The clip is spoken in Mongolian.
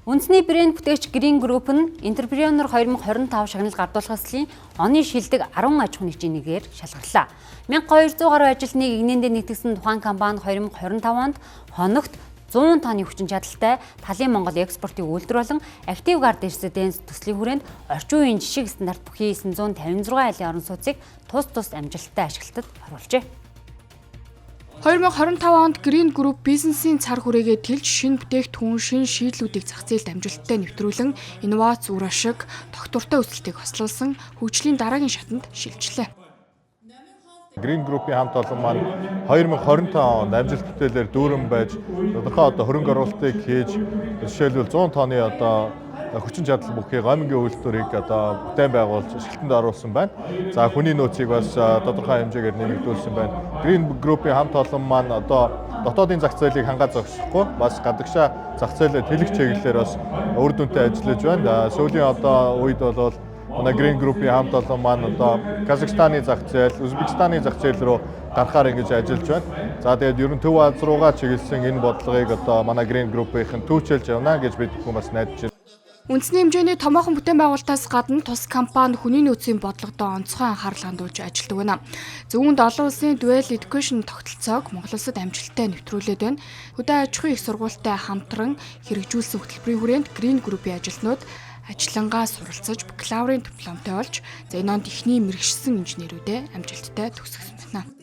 Үндэсний брэнд бүтээгч Green Group нь Entrepreneur 2025 шагнал гардуулах ёслолын оны шилдэг 10 аж ахуйн нэгжийн нэгээр шалгарлаа. 1200 гаруй ажилтныг эгнээндээ нэгтгэсэн тухайн компани 2025 онд хоногт 100 тонны хүчин чадалтай Талын Монгол экспортын үйлдвэр болон Active Guard Residence төслийн хүрээнд орчин үеийн жишиг стандарт бүхий 956 айлын орон сууцыг тус тус амжилттай ашиглалтад оруулжээ. 2025 онд Green Group бизнесийн цар хүрээгээ тэлж, шинэ бүтээгдэхүүн, шинэ шийдлүүдийг зах зээлд амжилттай нэвтрүүлэн, инновац, үр ашиг, тогтвортой өсөлтийг хослуулсан хөгжлийн дараагийн шатанд шилжлээ. Green Group-ийн хамт олон маань 2025 онд амжилт бүтээлээр дүүрэн байж, тодорхой одоо хөрөнгө оруулалтыг хийж, жишээлбэл, 100 тонны одоо хүчин чадал бүхий гомингийн үйлдвэрийг одоо бүтээн байгуулж ашиглалтанд оруулсан байна. За, хүний нөөцийг бас тодорхой хэмжээгээр нэмэгдүүлсэн байна. Green Group-ийн хамт олон маань одоо дотоодын зах зээлийг хангаа зогсохгүй, бас гадагшаа зах зээлээ тэлэх чиглэлээр бас үр дүнтэй ажиллаж байна. Сүүлийн одоо үед бол манай Green Group-ийн хамт олон маань одоо Казахстаны зах зээл, Узбекистаны зах зээл рүү гарахаар ингэж ажиллаж байна. За, тэгээд ер нь Төв Ази руугаа чиглэсэн энэ бодлогыг одоо манай Green Group-ийнхэн түүчэлж явна гэж бид бүхэн бас найдаж байна. Үндэсний хэмжээний томоохон бүтээн байгуулалтаас гадна тус компани хүний нөөцийн бодлогодоо онцгой анхаарал хандуулж ажилладаг байна. Зүүнд олон улсын Dual Education тогтолцоог Монгол улсад амжилттай нэвтрүүлээд байна. Хөдөө аж ахуйн их сургуультай хамтран хэрэгжүүлсэн хөтөлбөрийн хүрээнд Green Group-ийн ажилтнууд ажиллангаа суралцаж, бакалаврын дипломтой болж, за, энэ онд эхний мэргэшсэн инженерүүдээ амжилттай төгсгсөн байна.